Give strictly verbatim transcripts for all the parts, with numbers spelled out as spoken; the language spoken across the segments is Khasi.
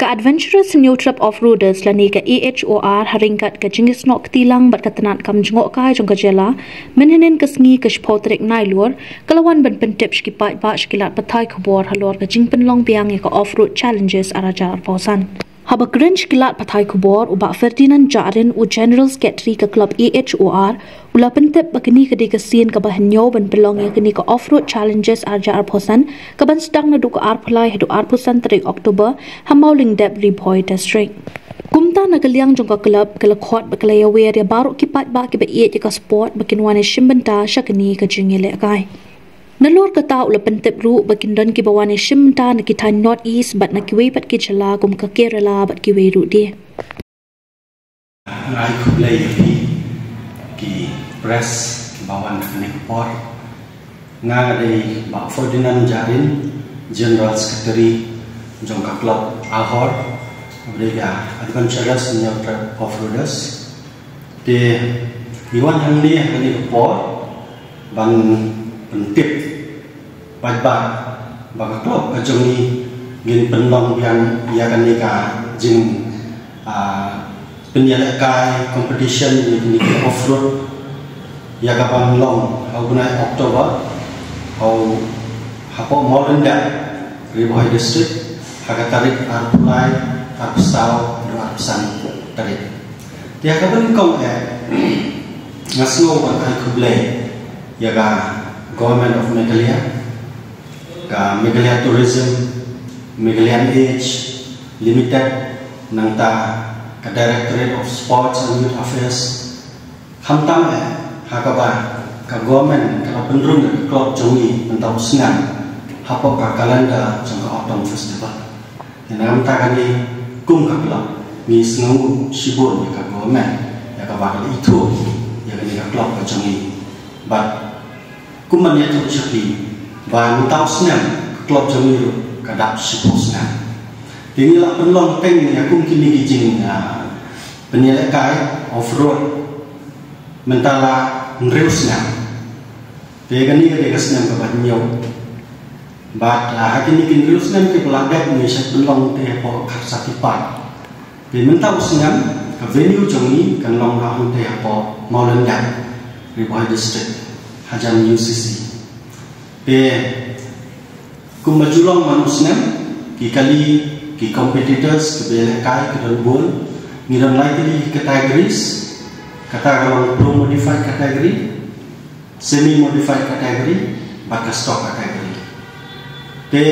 Adventurous Hynñiewtrep Off-Roaders lane ka A H O R ha ryngkat ka jingïasnoh kti lang bad ka tnat kam jngohkai jong ka jylla, mynhynnin ka sngi ka shiphew tarik Nailur, ka la wan ban pyntip sha ki paidbah sha ki lad pathai khubor halor ka jingpynlong biang ïa ka Off-Road Challenges ar hajar arphew san. Haba kren sha ki lad pathai khubor, u Bah Ferdinand Jahrin, u General Secretary ka Club A H O R, u la pyntip ba kane ka dei ka sien kaba hynñiew ban pynlong ïa kane ka Off-Road Challenges ar hajar arphew san, kaban sdang naduh ka arphew lai haduh arphew san tarik October ha Mawlyngdep, Ri Bhoi District. Kumta na ka liang jong ka club, ka la khot bad ka la ïawer ïa baroh ki paidbah kiba ïeit ïa ka sport ba kin wan ïashim bynta sha kane ka jingïalehkai. Nalor kata u la pyntip ruh ba kin don kiba wan ïashim bynta na ki thaiñ North East bad na kiwei pat ki jylla kum ka Kerala bad kiwei ruh de. Nga ai khublei ïa phi ki press kiba wan ha kane ka por. Nga dei Bah Ferdinand Jahrin, General Secretary jong ka Club AHOR, kaba dei ka Adventurous Hynñiewtrep Off-Roaders. Te ngi wan hangne ha kane ka por ban pyntip paidbah ba ka club ka jong ngi ngin pynlong biang ïa kane ka jing, ah, pynïalehkai competition ïa kane ka off-road ïa kaban long ha u bnai October ha u, hapoh Mawlyngdep, Ri Bhoi District, ha ka tarik arphew lai, arphew saw, haduh arphew san tarik. Te ha kaba nyngkong eh nga sngew ban ai khublei ïa ka Government of Meghalaya, ka Meghalaya Tourism, Meghalaya Age Limited, nangta ka Directorate of Sports and Youth Affairs, khamtam eh ha kaba ka government ka la pynrung ïa ka club jong ngi mynta u snem hapoh ka calendar jong ka Autumn Festival. Te na ka bynta kane kum ka club ngi sngewnguh shibun ïa ka government ïa kaba ka la ithuh ïa kane ka club ka jong ngi. Bad kum ban ïathuh sha phi ba mynta u snem ka club jong ngi ruh ka dap shiphew snem. Te ngi la pynlong teng ïa kum kine ki jing, ah, pynïalehkai off-road mynta la hynriew snem. Te kane ka dei ka snem kaba hynñiew. Bad, ah, ha kine ki hynriew snem kiba la dep ngi shait pynlong te hapoh Kharsati Park. Te mynta u snem ka venue jong ngi kan long ruh hangte hapoh Mawlyngdep, Ri Bhoi District, hajan U C C. Te kumba ju long man u snem, ki kali, ki competitors kiba ïalehkai ki don bun, ngi don lai tylli ki categories. Kata ka long pro modified category, semi modified category bad ka stock category. Te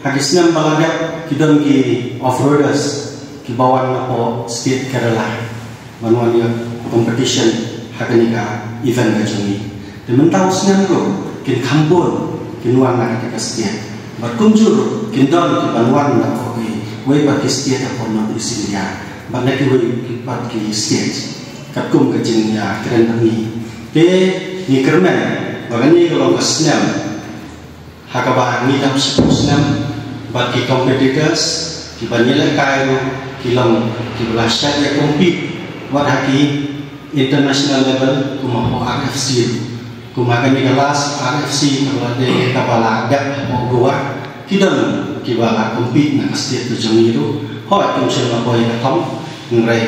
ha ki snem ba la dep ki don ki off-roaders kiba wan napoh state Kerala ban wan ïa competition ha kane ka event ka jong ngi. Te mynta u snem ruh kin kham bun kin wan na kata ka state. Bad kumjuh ruh kin don kiban wan napoh kiwei pat ki state hapoh North East India bad na kiwei pat ki state katkum ka jingïakren bad ngi. Te ngi kyrmen ba kane ka long ka snem ha kaba ngi dap shiphew snem bad ki competitors kiba ngi lehkai ruh ki long kiba la shait ïa compete wat ha ki international level kum hapoh R F C ruh. Kum ha kane ka last R F C kaba la dei kaba la dep hapoh Goa, ki don kiba la compete na ka state ka jong ngi ruh. Hooid, kim shym la poi ka thong, hynrei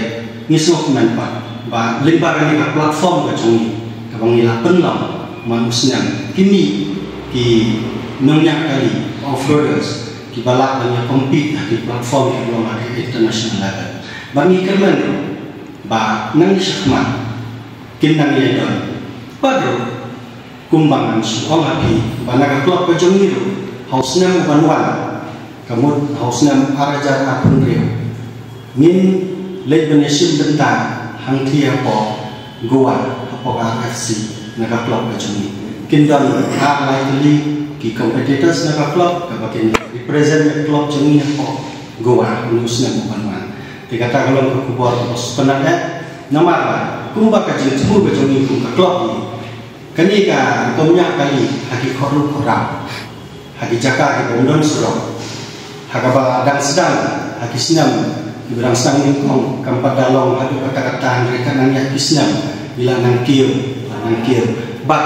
ngi sngewkmen pat ba lyngba kane ka platform ka jong ngi kaba ngi la pynlong man u snem, kine ki nongñiah kali off-roaders kiba lah ban ïa compete ha ki platform kiba long ha ki international level. Ba ngi kyrmen ruh ba nang shakhmat kin nang ïa don. Bad ruh kumba ngan shu ong ha phi ba na ka club ka jong ngi ruh ha u snem u ban wan, ka mut ha u snem ar hajar arphew hynriew, ngin leit ban ïashim bynta hangthie hapoh Goa hapoh R F C na ka club ka jong ngi. Kin don ar lai tylli ki competitors na ka club kaba kin represent ïa ka club jong ngi hapoh Goa ha u snem u ban wan. Te kata ka long ka khubor kaba sngewtynnat eh. Namar ba kumba ka jingthmu ka jong ngi kum ka club ngi, kane ka rukom ñiah kali ha ki khynroo khynraw, ha ki jaka kiba ym don surok, ha kaba dang sdang ha ki snem kiba dang sdang nyngkong, kam pat da long haduh katta katta, hynrei ka nang ïaid ki snem ngi la nang kiew, la nang kiew. Bad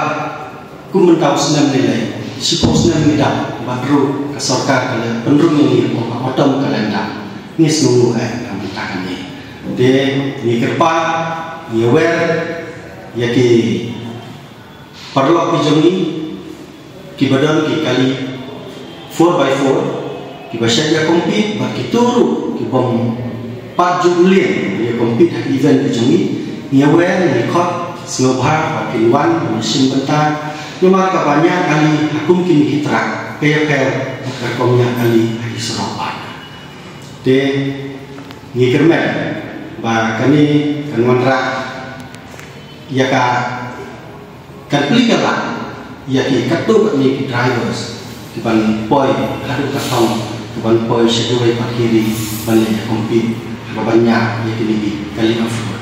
kum mynta u snem ngi lei, shiphew snem ngi dap, bad ruh ka sorkar ka la pynrung ïa ngi hapoh ka autumn calendar. Ngi sngew eh na mynta kane. Te ngi kyrpad, ngi wer ïa ki paralok ki jong ngi kiba don ki kali four by four kiba shait ïa compete bad kito ruh ki bym pat ju leh ïa compete ha ki event ki jong ngi. Ngi wer, ngi khot sngewbha ba kin wan ban shim bynta namar kaba ñiah kali ha kum kine ki track ka ïapher bad ka rukom ñiah kali ha ki surok bad. Te ngi kyrmen ba kane kan wanrah ïa ka, kan plie ka lad ïa ki katto katne ki drivers ki ban poi haduh ka thong, ki ban poi sha kiwei pat ki ri ban leit compete, ki ban ñiah ïa kine ki kali off-road.